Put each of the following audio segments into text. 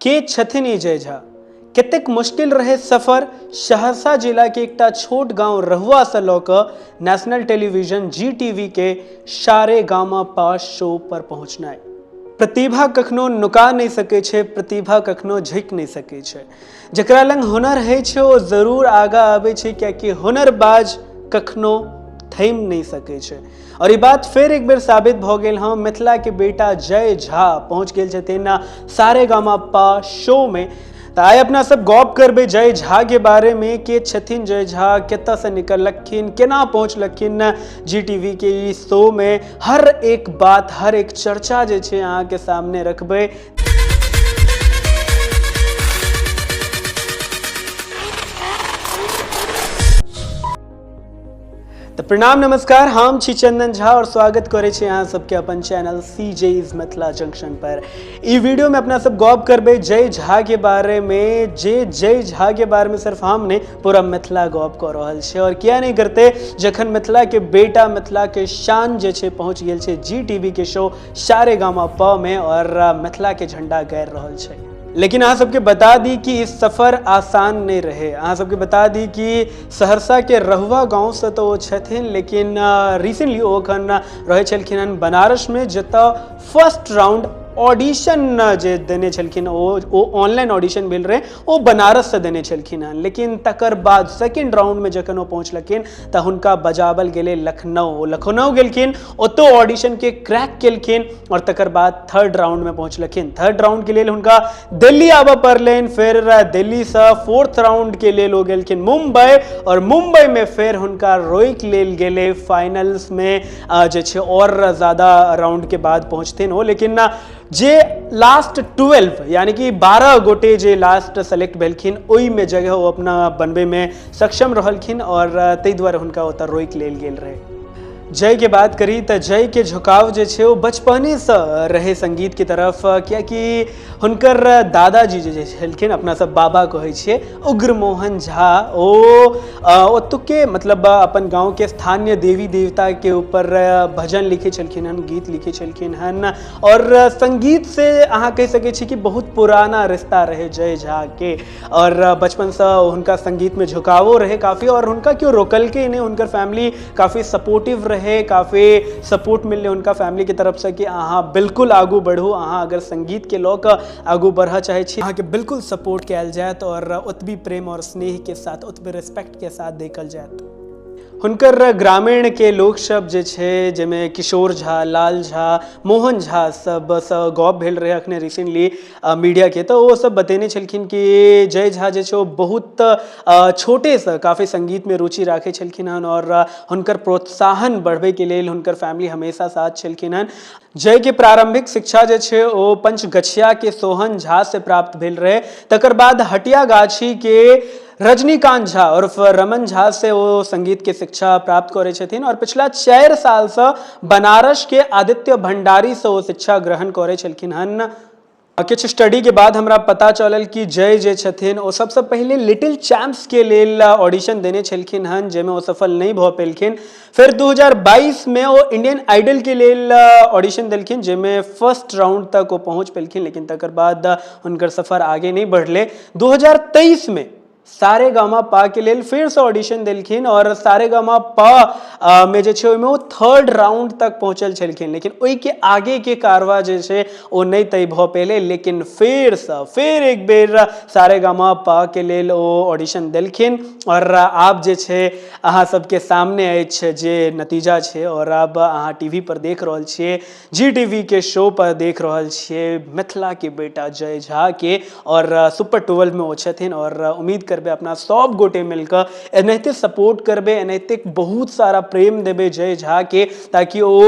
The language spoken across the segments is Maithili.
के छथिन ई जय झा? कतेक मुश्किल रहे सफर सहरसा जिला के एकटा छोट गांव रहुआ से लऽ कऽ नेशनल टेलीविजन जी टीवी के सारे गामा पा शो पर पहुंचनाइ। प्रतिभा कखनो नुका नहि सकै छै, प्रतिभा कखनो झुकि नहि सकै छै। जकरा लग हुनर होइ छै ओ जरूर आगाँ आबै छै, कियाकि हुनरबाज कखनो थमि नहि सकै छै। और ई बात फेर एक बेर साबित भऽ गेल हँ, मिथिला के बेटा जय झा पहुँच गेल छथिन सारे गामा पा शो में। तऽ आइ अपना सब गप करबै जय झा के बारे में, के छथिन जय झा, कतऽ से निकललखिन, केना पहुँचलखिन जी टीवी के ई शो में। हर एक बात, हर एक चर्चा जे छै अहाँके सामने रखबै। तऽ प्रणाम नमस्कार, हम छी चंदन झा और स्वागत करै छी अहाँ सबके अपन channel C J is Mithila junction per. E video में अपना सब गप करबै जय झा के बारे में, जे जय झा के बारे में सिर्फ हम नहीं पूरा मिथिला गप कऽ रहल छै। और किया नहीं करते जखन मिथिला के बेटा, मिथिला के शान जे छै पहुँच गेल छै जी टीवी के शो सारे गामा प में और मिथिला के झंडा गाड़ि रहल छै। लेकिन अहाँ सबके बता दी कि ई सफर आसान नहीं रहे। अहाँ सबके बता दी कि सहरसा के रहुआ गाँव से तो ओ छथिन, लेकिन रिसेंटली ओ अखन रहै छलखिन हन बनारस में, जतऽ फर्स्ट राउंड ऑडिशन जे देने छलखिन ओ ऑनलाइन ऑडिशन भेल रहे, ओ बनारस से देने छलखिन हन। लेकिन तकर बाद सेकेंड राउंड में जखन ओ पहुँचलखिन तऽ हुनका बजाबल गेलै लखनऊ। ओ लखनऊ गेलखिन, ओतौ ऑडिशन के क्रैक केलखिन और तकर बाद थर्ड राउंड में पहुँचलखिन। थर्ड राउंड के लेल हुनका दिल्ली आबऽ पड़लनि, फेर दिल्ली से फोर्थ राउंड के लेल ओ गेलखिन मुंबई और मुंबई में फेर हुनका रोकि लेल गेलै फाइनल्स में जे छै और ज्यादा राउंड के बाद पहुँचथिन ओ। लेकिन जे लास्ट 12 यानी कि 12 गोटे जे लास्ट सेलेक्ट भेलखिन ओहिमे जगह ओ अपना बनबैमे सक्षम रहलखिन और ताहि दुआरे हुनका ओतऽ रोकि लेल गेल रहै। जय के बात करी तऽ जय के झुकाव जे छै ओ बचपनेसँ रहै संगीत के तरफ, कियाकि हुनकर दादाजी जे छलखिन, अपना सब बाबा कहै छियै, उग्र मोहन झा, ओ ओतुके मतलब अपन गाँव के स्थानीय देवी देवता के ऊपर भजन लिखै छलखिन हन, गीत लिखै छलखिन हन और संगीत से अहाँ कहि सकै छी कि बहुत पुराना रिश्ता रहै जय झा के। और बचपनसँ हुनका संगीतमे झुकावो रहै काफी और हुनका केओ रोकलकै नहि, हुनकर फैमिली काफी सपोर्टिव रहै, काफी सपोर्ट मिललै हुनका फैमिलीके तरफसँ कि अहाँ बिल्कुल आगू बढ़ू, अहाँ अगर संगीतके लऽ कऽ आगू बढ़ऽ चाहै छी अहाँके बिल्कुल सपोर्ट कयल जायत और ओतबी प्रेम और स्नेहके साथ, ओतबे रिस्पेक्टके साथ देखल जायत। हुनकर ग्रामीण के लोक सब जे छै, जाहिमे किशोर झा, लाल झा, मोहन झा सबसँ गप भेल रहै अखने रिसेंटली मीडिया के, तऽ ओ सब बतेने छलखिन कि जय झा जे छै ओ बहुत छोटेसँ काफी संगीतमे रुचि राखै छलखिन हन और हुनकर प्रोत्साहन बढ़बैके लेल हुनकर फैमिली हमेशा साथ छलखिन हन। जय के प्रारंभिक शिक्षा जे छै ओ पंचगछिया के सोहन झा से प्राप्त भेल रहे। तकर बाद हटिया गाछी के रजनीकांत झा उर्फ रमन झा से ओ संगीत के शिक्षा प्राप्त करै छथिन और पिछला 4 साल से बनारस के आदित्य भंडारी से ओ शिक्षा ग्रहण करै छलखिन हन। किछु स्टडी के बाद हमरा पता चलल कि जय जे छथिन ओ सबसँ पहिले लिटिल चैम्प्स के लेल ऑडिशन देने छलखिन हन, जाहिमे ओ सफल नहि भऽ पेलखिन। फेर 2022 में ओ इंडियन आइडल के लेल ऑडिशन देलखिन, जाहिमे फर्स्ट राउंड तक ओ पहुँच पेलखिन, लेकिन तकर बाद हुनकर सफर आगे नहि बढ़लै। 2023 में सारे गामा पा के लेल फेरसँ ऑडिशन देलखिन और सारे गामा पा में जे छै ओहिमे ओ थर्ड राउंड तक पहुँचल छलखिन, लेकिन ओहिके आगेके कारवा जे छै ओ नहि तय भऽ पेलै। लेकिन फेरसँ फेर एक बेर सारे गामा पा के लेल ओ ऑडिशन देलखिन और आब जे छै अहाँ सबके सामने अछि जे नतीजा छै और आब अहाँ टीवी पर देख रहल छियै, जी टीवी के शो पर देख रहल छियै मिथिला के बेटा जय झा के और सुपर 12 में ओ छथिन। और उम्मीद करबै अपना सब गोटे मिलकऽ एनाहिते सपोर्ट करबै, एनाहिते बहुत सारा प्रेम देबै जय झा के, ताकि ओ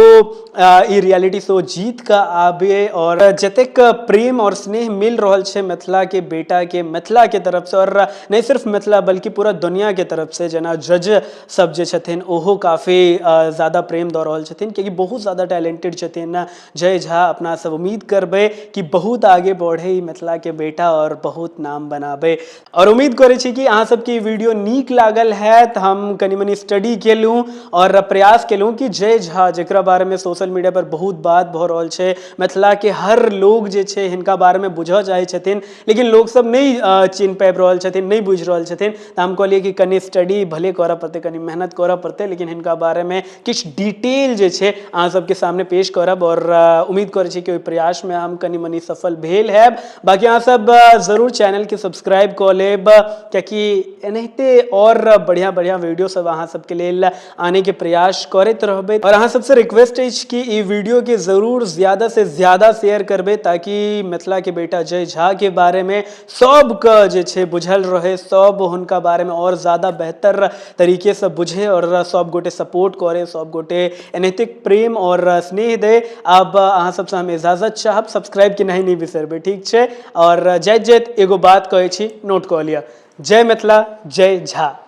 ई रियलिटी शो जीत कऽ आबे। और जतेक प्रेम और स्नेह मिल रहल छै मिथिला के बेटा के, मिथिला के तरफ से, और नहि सिर्फ मिथिला बल्कि पूरा दुनिया के तरफ से, जेना जज सब जे छथिन ओहो काफी ज्यादा प्रेम दऽ रहल छथिन, कियाकि बहुत ज्यादा टैलेंटेड छथिन जय झा। अपना सब उम्मीद करबै कि बहुत आगे बढ़े ई मिथिला के बेटा और बहुत नाम बनाबे। और उम्मीद करै करै छी कि अहाँ सबके ई वीडियो नीक लागल हैत। हम कनि मनि स्टडी केलहुँ और प्रयास केलहुँ कि जय झा, जकरा बारेमे सोशल मीडिया पर बहुत बात भऽ रहल छै, मिथिलाके हर लोग जे छै हिनका बारेमे बुझऽ चाहै छथिन, लेकिन लोकसब नहि चिन्ह पाबि रहल छथिन, नहि बुझि रहल छथिन। तऽ हम कहलियै कि कनि स्टडी भले करऽ पड़तै, कनि मेहनत करऽ पड़तै, लेकिन हिनका बारेमे किछु डिटेल जे छै अहाँ सबके सामने पेश करब और उम्मीद करै छी कि ओहि प्रयासमे हम कनि मनि सफल भेल हैब। बाकी अहाँ सब जरूर चैनलके सब्सक्राइब कऽ लेब, कियाकि एनाहिते और बढ़िया बढ़िया वीडियो सब अहाँ सबके लेल आने के प्रयास करैत रहबै। और अहाँ सबसे रिक्वेस्ट अछि कि ई वीडियो के जरूर ज्यादा से ज्यादा शेयर करबै, ताकि मिथिला के बेटा जय झा के बारे में सबके जे छै बुझल रहे, सब हुनका बारे में और ज्यादा बेहतर तरीके से बुझे और सब गोटे सपोर्ट करे, सब गोटे एनाहिते प्रेम और स्नेह दे। अब अहाँ सबसे हम इजाजत चाहब, सब्सक्राइब के नहीं बिसरबै, ठीक छै? और जाइत जाइत एगो बात कहै छी, नोट कऽ लिअ। जय मिथिला, जय झा।